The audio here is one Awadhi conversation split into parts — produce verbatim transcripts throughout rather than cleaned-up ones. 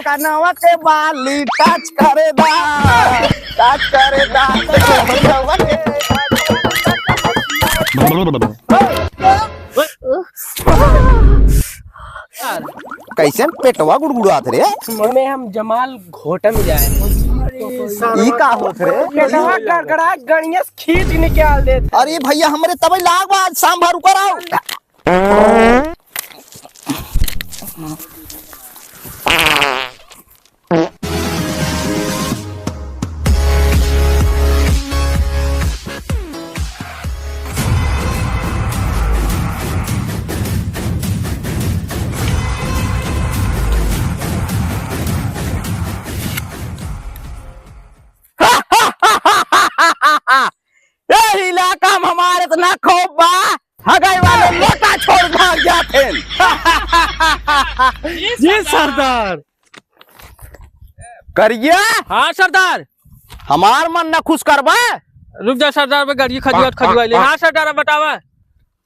कानवा के बाली टच करे दा, टच करे दा। कैसन पेटवा गुड़गुड़ात रे? मने हम जमाल घोटम जाए। ई का होत रे? पेटवा गड़गड़ा गणियस खींच निकाल देत। अरे भैया, हमरे तबे लाग बा, आज शाम भर ऊपर आओ। ए इलाका में हमार इतना खौफ बा, हगाई वाले लोटा छोड़ भाग जाते हैं। जी सरदार। करिया। हाँ सरदार। हमार मन न खुश करबा। रुक जा सरदार, मैं गाड़ी खजुआत खजुआ ले। हाँ सरदार, अब बतावा।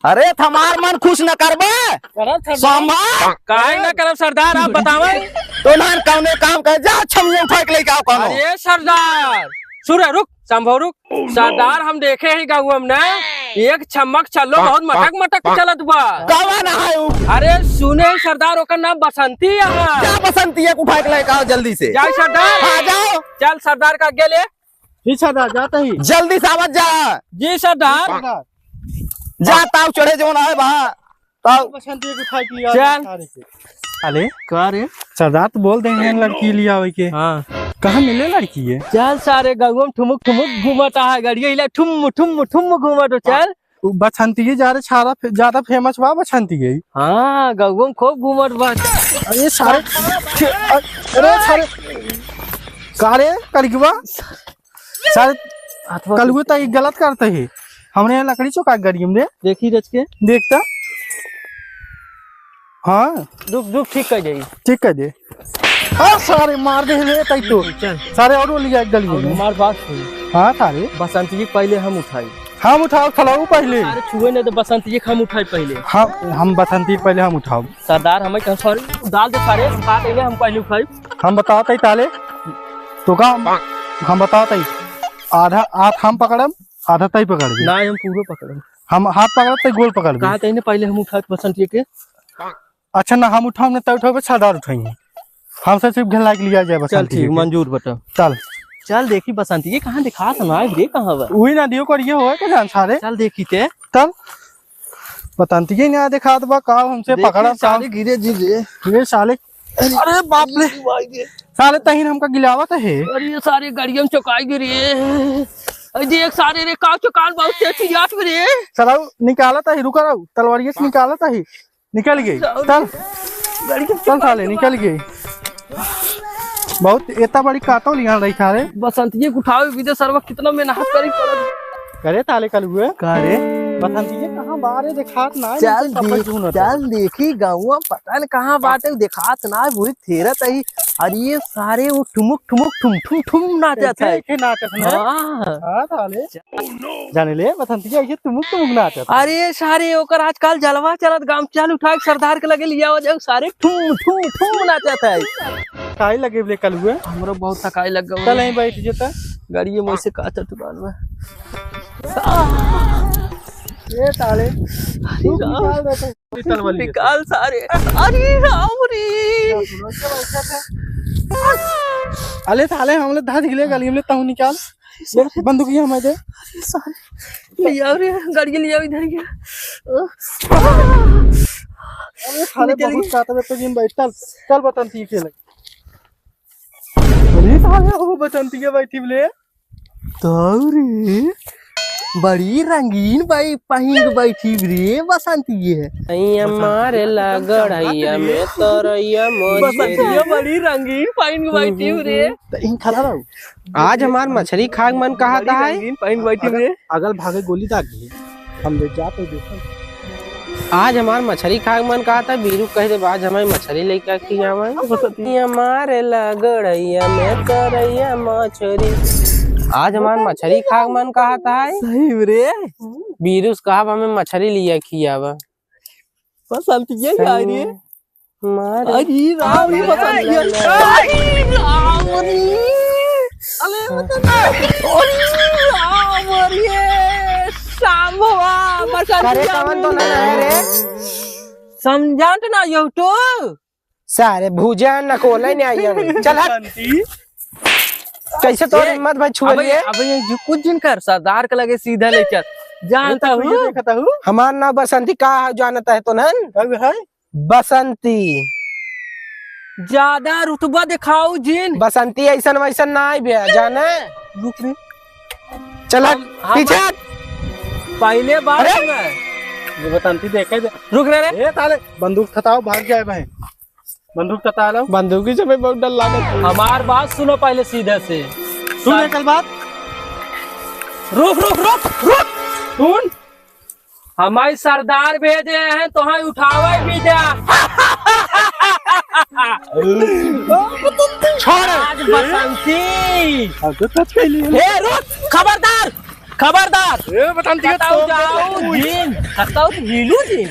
अरे, त हमार मन खुश न करबे? करब सरदार। सांभा? काहे न करब सरदार, आप बतावे। तो ना कौने काम करे, जा छमिया उठा के लेके आओ कौनो। अरे सरदार, सुन रे, रुक, संभव रुक। सरदार, हम देखे ही गाँव में ना, एक छम्मक चलो, बहुत मटक मटक चलत बा। कौन है उ? अरे सुने सरदार, ओकर नाम बसंती है। जा बसंती है, उठा के लेके आओ जल्दी से। जाओ सरदार। हाँ, जाओ। चल सरदार का आगे ले। जी सरदार, जाता ही। जल्दी से आवत जा। जी सरदार। सरदार। जा ताऊ चढ़े जौन आए बा। ताऊ। बसंती के उठा के लिया चल। सारे के। अरे का रे? सरदार तो बोल देंगे लड़की लिया आवे के। हाँ। कहाँ मिले लड़की है? चल सारे गौवा में ठुमुक ठुमुक घूमत है, गड़िया हिला ठुम ठुम ठुम घूमत हो, चल। उ बसंती के जा रे, सारा फे-, ज्यादा फेमस बा बसंती के। हाँ, गौवा में खूब घूमत बा। अरे सारे, अरे सारे, का रे, करिकवा? सारे, हथवा कलुए तो ये गलत करते हैं। हमरे यहाँ लकड़ी चौका गड़ियम रे। देखी रच के। देखता। हाँ। दुख, दुख ठीक कर जाई। ठीक कर दे। हाँ, सारे मार दे रे, तई तो। चल। सारे और लिया एक गली और में। हमार बात सुन। हाँ, सारे। बसंती के पहले हम उठाई। हम उठाओ, खलाऊ पहले। सारे छुए नहीं तो बसंती के हम उठाई पहले। हाँ, हम बसंती के पहले हम उठाओ। सरदार, हमें कहाँ सारे डाल दे सारे, हम कहा कहेंगे हम पहले उठाई। हम बताओ तई ताले। तो का हम, हम बताओ तई। आधा हाथ हम पकड़म, आधा तई पकड़ दे। ना, हम पूरा पकड़म। हम हाथ पकड़ब, तई गोल पकड़ दे। कहा तई ने पहले हम उठात बसंती के। अच्छा ना, हम उठाओ ना, तई उठाओ, सरदार उठाई। हमसे सिर्फ घेला के लिया जाए चल बसंती ठीक, के। मंजूर बता। चल। चल देखी बसंती के कहाँ दिखात ना रे, कहाँ बा? उही ना दियो कर ये होए के जान सारे। चल देखी ते। चल। बसंती के ना दिखात बा, का हमसे देखी पकड़ा, का सारे गिरे जी रे। ये साले। अरे बाप रे। साले तहिन हमका गिलावत है। अरे ये सारे गड़िया में चौकाई गिरे। अरे देख सारे रे, का चौकान बहुत तेज चिल्लात रे। साला निकालत है, रुका रहो, तलवारिया से निकालत है। निकल गई। चल। गड़िया चल साले, निकल गई। बहुत एता बड़ी कातल यहाँ रही था रे। बसंतिये के उठावे बिदे सरवा कितना मेहनत करी पड़त। करे ताले कल हुए। का रे? बसंतिये कहाँ बारे देखात ना है, चल इनके सब देख, ढूंढत है। चल देखी गौवा पता न कहाँ बाटे, देखात ना है, भूरी थेरत ही। अरे ये सारे वो ठुमुक ठुमुक ठुम ठुम ठुम नाचत है। कैसे नाचत है? हाँ। हाँ साले। जाने ले बसंतिया, ये तुमुक तुमुक नाचत। अरे सारे, ओकर आजकल जलवा चलत, गामछा उठा के सरदार के लगे लिया हो जाओ, सारे ठुम ठुम ठुम नाचत है। काहे लगे बले कल हुए? हमरो बहुत थकाई लग गवा। चल, यहीं बैठ जेता। गाड़िए में से का चटुकान बा। ए ताले, अरे तू राम। निकाल दे तो। निकाल सारे। अरे राम रे। अले ताले, हमले धज गले गली में, तहु निकाल। ले, बंदूकिया हमें दे। सारे, ले आओ रे, गाड़ी ले आओ इधर के। अरे साले, निकल बहुत गई। काटत है तो जिन भाई, चल, चल बसंती के लगे। अरे साले, वो बसंती के बैठी ले। तौरी, बड़ी रंगीन बाई पहिन के बैठी रे बसंती के। अइया मारे ला गड़ैया में तरैया मौज बसंतिया रे। बड़ी रंगीन पहिन के बैठी रे। तो इन खड़ा रहो। आज हमार मछरी खाए मन कहत है। अगल, अगल भागे गोली दाग दी। हम ले जाते देखो। आज हमार मछरी खाए मन कहत है, बीरू कह दे, आज हमारी मछरी लेके खियावे। ये हमारे लगड़ैया में तरैया मछरी। आज हमार मछरी खाए मन कहत है। सही में रे। बीरू से कहब हमें मछरी लिया खियावा। बसंतिया ही आई रे। मार। अरे राम रे, बता दिया। अरे राम रे। अरे बता। अरे राम रे, शाम बाबा, बसंती करे राम कवन तो रे। ना है रे? समझात ना यो तो। सारे भूजा न कोले ने आइया। चल हट। बसंती। कैसे तोर ए, हिम्मत भाई छुए अबे, लिए? अबे ये जो कुछ जिन कर, सरदार के लगे सीधा ले चल। जानता अरे तो हूँ। ये देखता हूँ। हमार नाम बसंती का है, जानता है तो नन? कब है? बसंती। ज्यादा रुतबा दिखाऊ जिन। बसंती ऐसन वैसन ना आई बे, जाने? रुक रे। चल हट, हम, हम पीछे हट। पहले बार अरे! सुना है। ये बसंती देखे दे। रुक रे रे। ए, ताले, बंदूक थताओ, भाग जाए भाई। बंदूक थता लो। बंदूकी से भाई बहुत डर लागत है। हमार बात सुनो पहले सीधे से। सुन एकर बात। रुक, रुक, रुक, रुक। सुन। हमारे सरदार भेजे हैं, तोहई उठावे भी जा। छोड़। आज बसंती। अब तो touch कर लिया। ए, रुक, खबरदार, खबरदार। ए, बसंती, कतौ तो जाऊ तू जिन, कतौ तो हिलू जिन।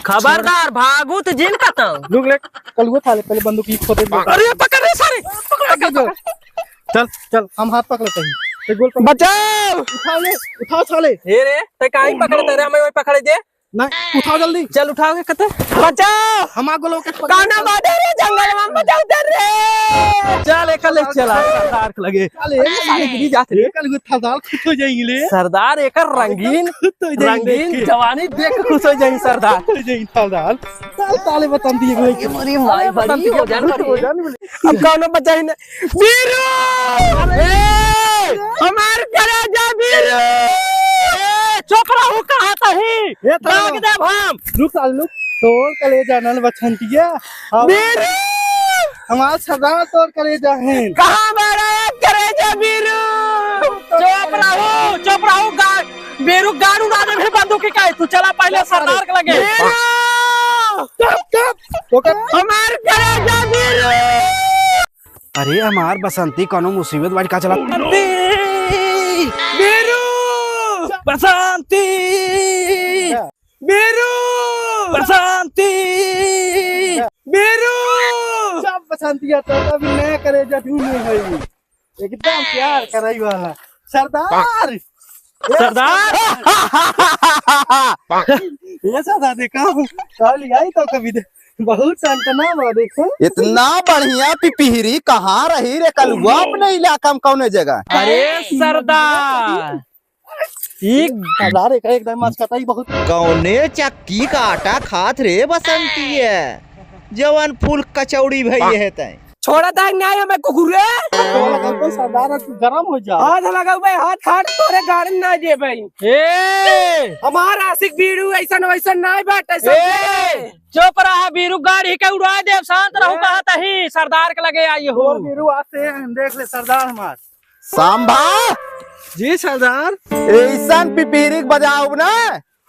खबरदार, भागू तो जिन कतौ। रुक ले, कलुआ था ले, पहले बंदूक की खोदे दे। अरे, पकड़ रे सारे, पकड़, पकड़, पकड़। चल, चल, हम हाथ पकड़ लेते हैं। एक गोल पकड़। बचाओ! उठा ले, उठा साले। हे रे, ते काहे पकड़त रे? हमें वही पकड़े दे। नहीं, उठाओ जल्दी। चल, उठाओ के कते। बचाओ! हमार गोलवा के पकड़। काना बाटे रे, जंगल में बचाओ दे रे। चल, एक ले चला, सरदार के लगे। चल, ए, साले गिरी जात रे। एक ले सरदार खुश हो जाएंगे ले। सरदार एकर रंगीन, खुश हो जाएंगे रंगीन देख के। जवानी देख के खुश हो जाएंगे सरदार। खुश हो जाएंगे सरदार। चल, ताले बसंती है भाई। अरे माई, अरे बड़ी बसंती हो जान, बड़ी हो जान। अब कौनो बचा ही ना। बीरू! ए, हमार करेजा बीरू! ए, चुप रहू, कहा तही? ए, तो दाग देब हम। रुक साले, रुक। तोर करेजा नल बसंतिया। हम बीरू! हमार सरदार तोर करेजा है। कहाँ बाड़ा करेजा बीरू? चुप रहू, चुप रहू, गा-, बीरू गाड़ उड़ा देबे बंदूक के काहे? तू चला पहले सरदार के लगे। बीरू! चुप, चुप। ओके। हमार करेजा बीरू! अरे हमार बसंती, कौनो मुसीबत बाड़ी का चला? बसंती! बीरू! बसंती! बीरू! बसंती! बीरू! सब बसंतिया तो अभी नया करेजा ढूंढे है। एकदम प्यार करई वाला। सरदार! सरदार! ये सरदार देखा, कहली आई तो कभी दे, बहुत टनटना बा, देखो। इतना बढ़िया पिपिहरी कहाँ रही रे कलुआ अपने इलाका में कौने जगह? अरे सरदार, ई सरदार एक, एकदम मस्कताई बहुत। कौने चक्की का आटा खात रे बसंती है, जवन फूल कचौड़ी भई है तैं। छोड़ा ताक नाहीं हमें कुकुरे। तो लगा कोई सरदार आज गरम हो जा। हाथ लगा भाई, हाथ काट तोरे गाड़ी ना दे भाई। ए! हमार आशिक बीरू ऐसन वैसन नाहीं बाटे, ए! समझे? चुप रहा बीरू, गाड़ी के उड़ा देब, शांत रहू, ए! कहा तही सरदार के लगे आई हो। तोर बीरू आज से देख ले सरदार हमार। सांभा! जी सरदार। ऐसन पिपीरी के बजाओ ना,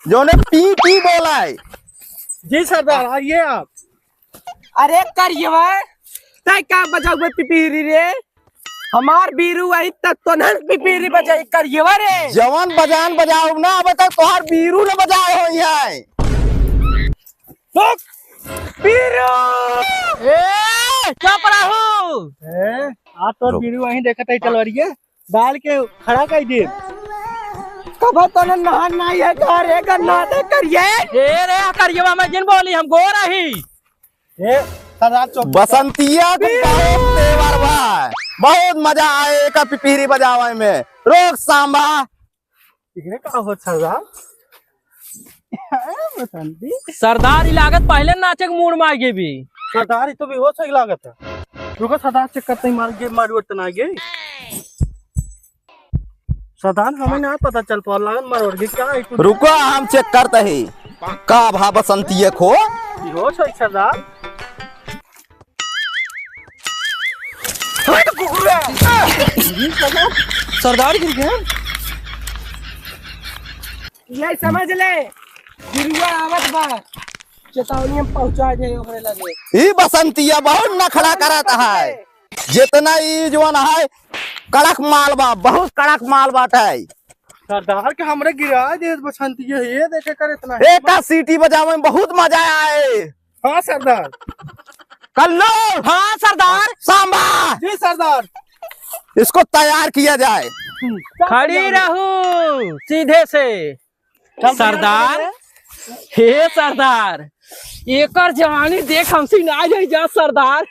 जोने पी पी बोलाए। जी सरदार, आइए आप। अरे करियवा, तै का बजाउबे पिपीरी रे? हमार बीरू आई त तोनहन पिपीरी बजाई करियवा रे। जवन बजान बजाउब ना, अब तक तोहार बीरू न बजाए होई है। रुक! बीरू! ए, चुप रहू। ए, आज तोर बीरू वहीं देखत है तलवारिये। डाल के खड़ा कर दे। कबो तोने नहान नाहीं है का रे, गन्ना दे करिए। ए रे, करियवा में जिन बोली, हम गोर ही। ए, सरदार चुप। बसंतिया के बहुत तेवर बा, बहुत मजा आए एका पिपीरी बजावे में। रोक सांभा। इकरे का होत सरदार? बसंती। सरदार, ई लागत पहिले नाचे के मूड में आ गए भी। सरदार, ई तो बेहोश है लागत है। रुको सरदार, चेक करते ही मार, ये मार वरत ना गए। सरदार, हमें ना पता चल पा लागत मार वरत गए। क्या है कुछ? रुको, हम चेक करते ही। का भा बसंती एक हो? बेहोश है सरदार। हट कुकुरा। सरदार गिर गए। ये समझ ले, बिरुआ आवत बा, चेतावनी हम पहुंचा दे ओकरे लगे। ई बसंतिया बहुत नखड़ा करत है। जितना ई जवन है, कड़क माल बा, बहुत कड़क माल बाटे। सरदार के हमरे गिरा दे बसंतिया, ये देखे कर इतना। एका सीटी बजावे में बहुत मजा आए। हाँ सरदार। कल्लू। हाँ सरदार। सांबा। जी सरदार। इसको तैयार किया जाए। खड़ी रहू सीधे से। चल, सरदार, चल, चल। हे सरदार, एकर जवानी देख हमसे ना जाई जा सरदार।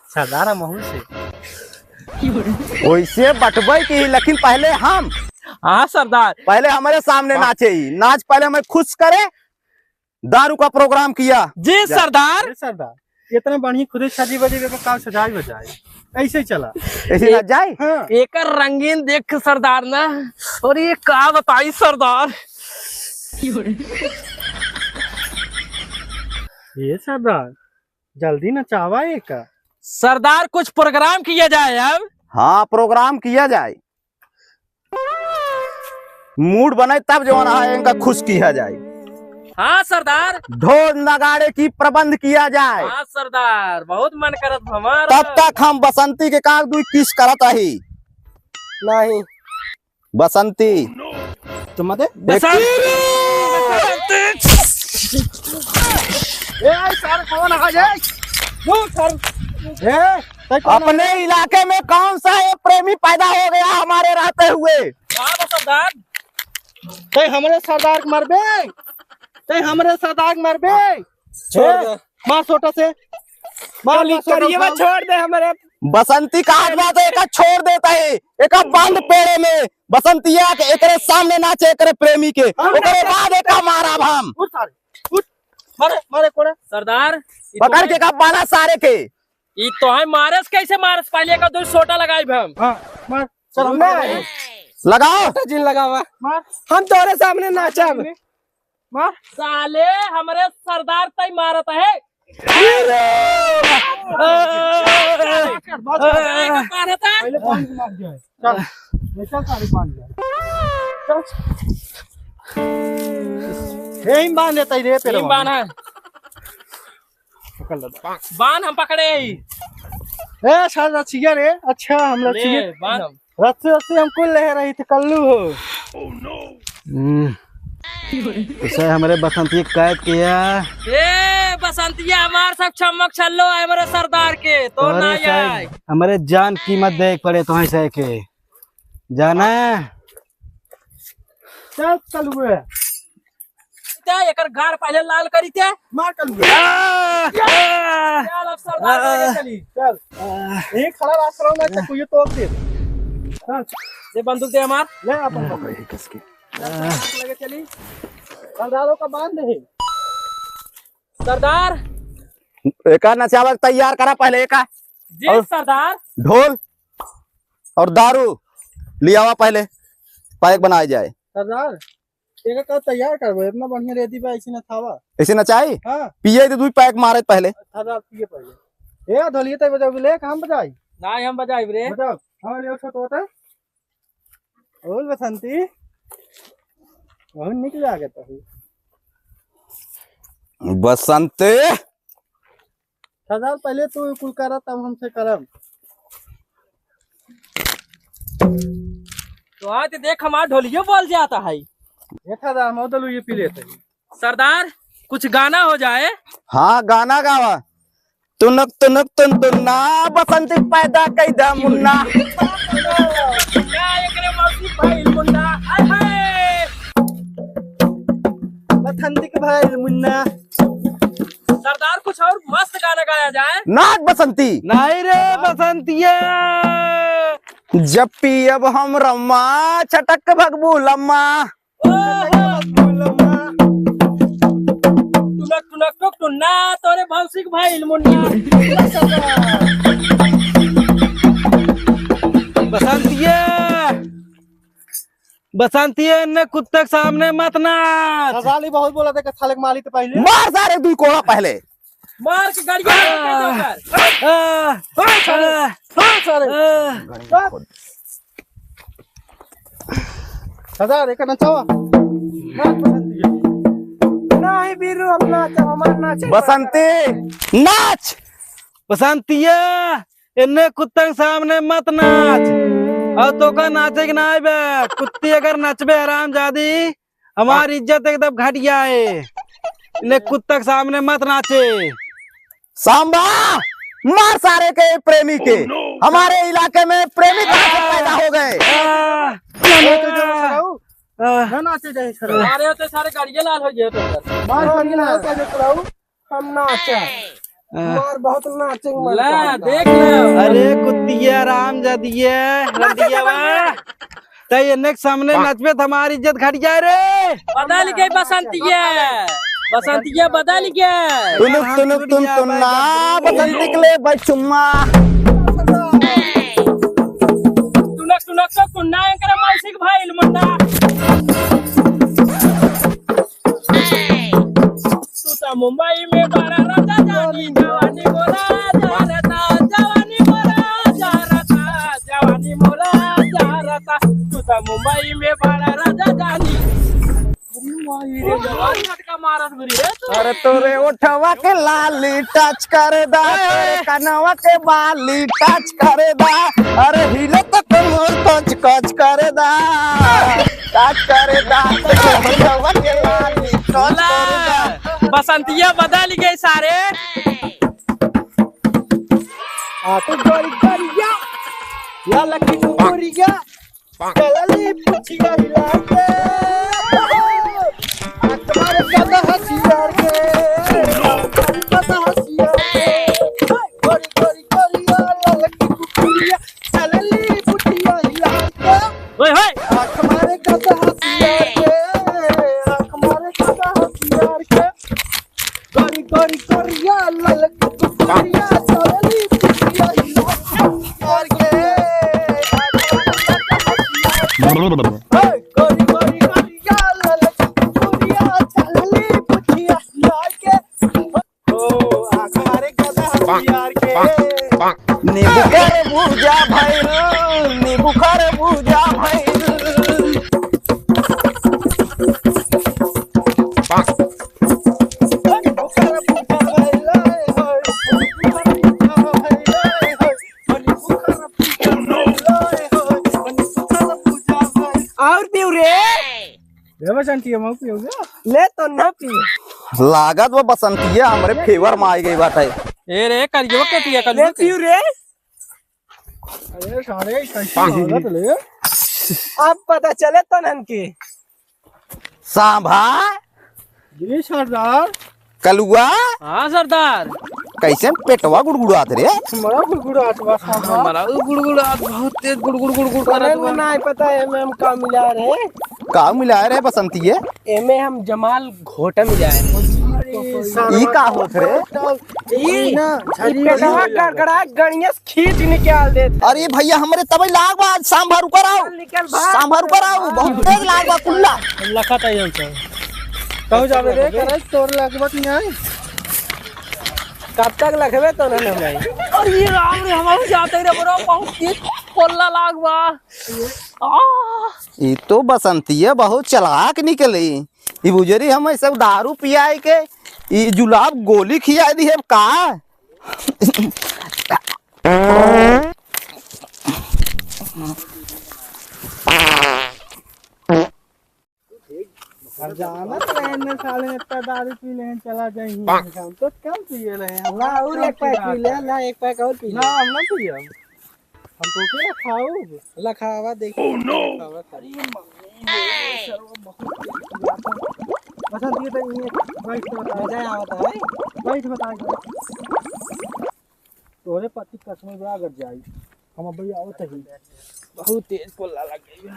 सरदार हम महू से। वैसे बटबै की, लेकिन पहले हम। हाँ सरदार। पहले हमारे सामने हाँ। नाचे ही। नाच पहले हमें खुश करे, दारू का प्रोग्राम किया। जी जा। सरदार। जी सरदार, इतना बढ़िया खुदे सजी बजी में काम सजाई बजाई, ऐसे ही चला। ऐसे ना जाए। हाँ। एकर रंगीन देख सरदार ना, और ये का बताई सरदार। ये सरदार, जल्दी नचावा एका। सरदार, कुछ प्रोग्राम किया जाए अब। हाँ, प्रोग्राम किया जाए। मूड बने तब जवन है इनका खुश किया जाए। हाँ सरदार। ढोल नगाड़े की प्रबंध किया जाए। हाँ सरदार, बहुत मन करत हमार। तब तक हम बसंती के कान दुई किस करत रही। नहीं। बसंती। तुम दे। बसंती। ए, सारे कौन आ जाए? वो सर। ए, तै कौन अपने है? इलाके में कौन सा एक प्रेमी पैदा हो गया हमारे रहते हुए? हाँ सरदार। तै हमरे सरदार के मरबे, तै हमरे सरदार के मरबे। छोड़ ए, दे। मार सोटा से। मार, खाली मार सोटा करिएवा से। छोड़ दे हमरे। बसंती का हाथ बात है, एका छोड़ देता है, एका बांध पेड़े में। बसंतिया के एकरे सामने नाचे, एकरे प्रेमी के, हाँ, ओकरे बाद एका मारब हम। उठ सारे, उठ। मारे, मारे कोड़ा। सरदार, ई पकड़ तो के का बाला सारे के। ई तो है मारस, कैसे मारस? पहले का दो सोटा लगाई हम। हाँ, मार। चल, हम नहीं। लगाओ। सोटा जिन लगावा। मार। हम तोरे सामने नाचब। मार। साले, हमरे सरदार तई मारत है। मार, मार, मार। पहले बांध के मार दिया है। चल, ये चल, सारे बांध दिया है। चल। यही बांध देता ही रे, तेरे यही बांध है। पकड़ ले। बांध हम पकड़े ही। ए, सर, रसिया रे। अच्छा, हम ले, रसिया। बांध हम। रस्सी, रस्सी हम कुल ले रही थी, कल्लू हो। हम्म। तो सर, हमरे बसंती कैद किया। ए, बसंतिया हमार सब छमक छल्लो है हमरे सरदार के, तो अरे ना सर, आए। हमरे जान कीमत दे पड़े तो है सर के। जाना? चल, चल हुए। ते एकर गाड़ पहले लाल करी ते। मार कर हुए। आ! चल, अब सरदार आ! के चली। चल। आ! यही खड़ा रहा करो ना, तो कोई तोड़ दे। चल। दे बंदूक दे हमार। ले अपन बंदूक। यही कस के। चल, लगे चली। सरदारों का बांध दे। सरदार। एका नचावा तैयार करा पहले एका। जी और सरदार। ढोल और दारू लियावा पहले, पैक बनाए जाए। सरदार, एका का तैयार करबो, इतना बढ़िया रेडी बा, ऐसे नचावा। ऐसे नचाई? हाँ। पिए तो दुई पैक मारे पहले। सरदार पिए पहले। ए, ढोलिया तै बजाओ, ले, हम बजाई? ना, हम बजाई रे। बजाओ। हाँ, ले, छोटो होता। बोल बसंती, बहुत निक लागत है। बसंती। सरदार, पहले तू कुल करा, तब हमसे करब। तो आज देख, हमार ढोलियो बोल जाता है। ये सरदार, हम दलू ये पी लेते हैं। सरदार, कुछ गाना हो जाए। हाँ, गाना गावा। तुनक तुनक तुन तुन्ना, बसंती पैदा कई दा मुन्ना। मुन्ना, एकरे मौसी भइल मुन्ना। हाय, हाय। बसंती के भइल मुन्ना। सरदार, कुछ और मस्त गाना गाया जाए। नाच बसंती। नहीं रे बसंतिया। जब पियब हम रम्मा, छटक भगबू लम्मा। ओहो। टुनक टुनक टुक टुन्ना, तोरे भौसिक भइल मुन्ना। बसंतिया, बसंतिया, इन्ने कुत्ते के सामने मत नाच। साली बहुत बोला था, साले के मारी तो पहले। मार सारे दुई कोड़ा पहले। मार के गाड़िया निकाल दे ओकर। आ, आ, सारे, आ, आ, सारे। आ। सरदार, एक नचावा। नाच बसंती के। नहीं बीरू, हम नाचब, हमार नाचे। बसंती, नाच। बसंतिया, इन्ने कुत्तन सामने मत नाच। और तोका नाचे के ना आवे। कुत्ती अगर नचबे हरामजादी, हमार इज्जत एकदम घट जाए। ले कुत्ता के सामने मत नाचे। सांभा, मार सारे के प्रेमी के। हमारे इलाके में प्रेमी कहाँ से पैदा हो गए? आ, ना नाचे जाए सराऊ। आ। ना नाचे जाए सराऊ। मारे तो सारे गाड़ियाँ लाल हो गए तो। मार गाड़ियाँ लाल हो गए सराऊ। हम नाचे। आ। मार बहुत नाचे मन ला, करता। देख लो। अरे कुत्तिया राम जदिया, रंडिया बा। तै एन्ने के सामने नचबे त हमार इज्जत घट जाए रे। बदल गई बसंतिया। बसंतिया बदल गई। टुनुक टुनुक टुन टुन ना, बसंती के ले भाई चुम्मा। टुनक टुनक तो टुन्ना एकरा मौसी के भाई मुन्ना। तू तो मुंबई में बड़ा राजा जानी, जवानी मोरा जारता, जवानी मोरा जारता, जवानी मोरा जारता। तू तो मुंबई में बड़ा राजा जानी। अरे माई रे, जवान झटका मारत बुरी रे तू। अरे तोरे ओठवा के लाली touch कर दा, तोरे कनवा के बाली touch कर दा, अरे हिले तो कमर कच कच कर दा। काट करे दांत, भैया के लाली, काट करे दांत। बसंतिया बदल गए सारे। आके गोरी गोरिया, या लकी गोरिया, चलली पुछिया हिला के। आ तुम्हारे गदा हथियार के, गदा हथियार के। गोरी गोरी गोरिया, ललकी कुकुरिया, चलली पुछिया हिला के। ओए होए। आँख मारे गदा हथियार के, आँख मारे गदा हथियार के। गोरी गोरी गोरिया ललकी कुकुरिया चलली पुछिया हिला के। हे, गोरी गोरी गोरिया ललकी कुकुरिया चलली पुछिया हिला के। ओ, आँख मारे गदा हथियार के। नींबू खरबूजा भइल, नींबू खरबूजा भइल। नींबू खरबूजा भइल, नींबू खरबूजा भइल। और पीऊ रे। ले बसंती, हम पियोगे? ले तो ना पी। लागत बा बसंतिया हमरे फेवर में आई गई बात है। ए रे, करियो के पिया, करियो ले के। पीऊ रे। अरे सारे, कैसी हालत ले? अब पता चले तनन के। सांभा। जी सरदार। कलुआ। हाँ सरदार। कैसे पेटवा गुड़गुड़ात रे? हमारा गुड़गुड़ात बा सरदार। हमारा गुड़गुड़ात बहुत तेज गुड़गुड़ गुड़गुड़ करत बा। नहीं पता है, एमे हम का मिला रहे। का मिला रहे बसंतिये? एमे हम जमाल घोटा मिला रहे। ई का होत रे? ई, ई पेटवा गड़गड़ा गणियस खींच निकाल देत। अरे भैया, हमरे तबे लाग बा, आज सांभर ऊपर आओ। निकल भाग। सांभर ऊपर आओ, बहुत तेज लाग बा कुल्ला। लखा ताई हम सब। कहूँ जाबे रे, करे तोर लगबत नहीं आई। कब तक लखबे तो ना भाई? अरे राम रे, हम जाते रे bro, बहुत तेज कोल्ला लाग बा। आ। ई तो बसंतिया बहुत चालाक निकली। ई बुजरी हम सब दारू पियाई के, ई जुलाब गोली खियाई दी है का? हम जानत रहे ने साले इतना दारू पी ले चला जाई। हम तो कम पिए रहे। ला, और एक पैक पी ले, ला, एक पैक और पी ले। ना, हम ना पिए। हम तो के खाऊ। ला, खावा, देख। Oh, no! खावा, खा। अरे, मम्मी, ये सरवा बहुत तेज पिया था। बसंत, ये तो ये बैठ के बता। मजा आवत है। बैठ, बता। तोरे पति कसम बा अगर जाई। हम अबे आवत ही। बहुत तेज कोल्ला लग गई बा।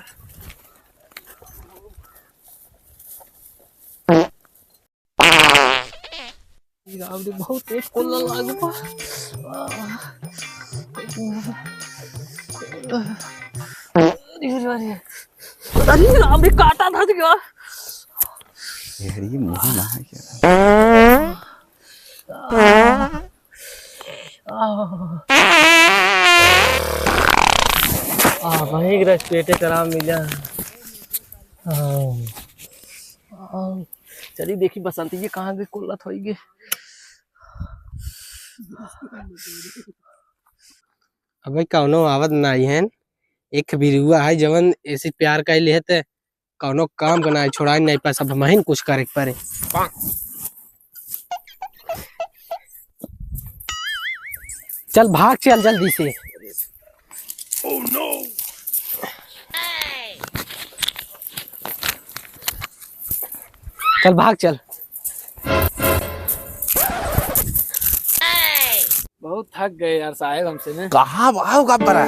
ई राम रे, बहुत तेज कोल्ला लाग बा। अरे, अरे, अरे राम रे, काटा धर गया। अरे, मुंह ना है क्या? आ, आ, वहीं के रस पेटे के आराम मिला। हाँ। हाँ। चली देखी बसंती जी कहाँ गई, कोल्ला थोई गई। अबे कौनो आवत नाई है, एक बिरुआ है जवन ऐसे प्यार कइले है त कौनो काम के नाई छोड़ाई नाई पाए, सब हमहिन कुछ करे के पड़े। चल भाग, चल जल्दी से। चल भाग, चल। बहुत थक गए यार साहेब हमसे ने। कहाँ भाव का परा?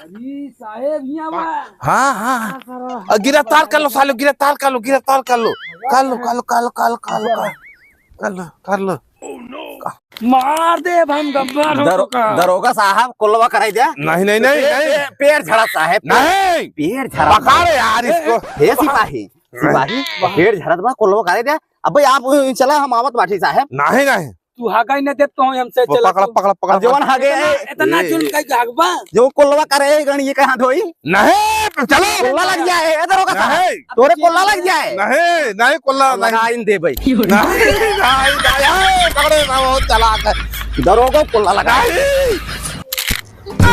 अरे साहेब, यहाँ बा। हाँ, हाँ, हाँ। हाँ, सर। अ, गिरफ्तार कर लो सालो, गिरफ्तार कर लो, गिरफ्तार कर लो। कर लो, कर लो, कर लो, कर लो, कर लो, कर लो। कर लो, कर लो। मार देब हम गब्बर हो दरो-, का। दरोगा साहब, कोल्लवा कराई दे। नहीं, नहीं, नहीं, पे-, नहीं। पे-, पेड़ झड़ा साहेब। नहीं। पेड़ झड़ा। पकड़ यार इसको। ए सिपाही, सिपाही, पेड़ झड़त बा, कोल्लवा कराई दे। अबे आप, अ, चला, हम आवत बाटी साहेब। नहीं, नहीं। तू हागा ही न देत तो हमसे वो चला पकड़ा, तू। पकड़ा, पकड़ा, अब जवन पकड़ा। हागे, इतना, ए, इतना ए, जुल्म ए। कइके हागबा। जो कोल्लवा करे, गण ये कहाँ धोई? नहीं, चलो। कोल्ला लग जाए, ए दरोगा साहब। नहीं। तोरे कोल्ला लग जाए। नहीं, नहीं, कोल्ला लगा नहीं। इन दे भाई। नहीं, नहीं, नहीं, ए, पकड़े ना, बहुत चालाक है। दरोगा कोल्ला लगा। नहीं।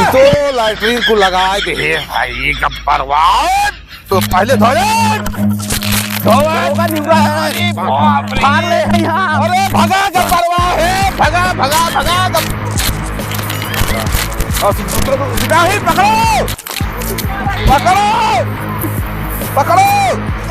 तो लैट्रिन को लगा दे, भाई, गब्बरवान। तो पहले धोए। धोए। दरोगा निहुरा है। अरे बाप रे। भाग ले यहाँ। अरे भगा गब्बरवा है, भगा, भगा, भगा गब-, और सिपाही पकड़ो। पकड़ो। पकड़ो।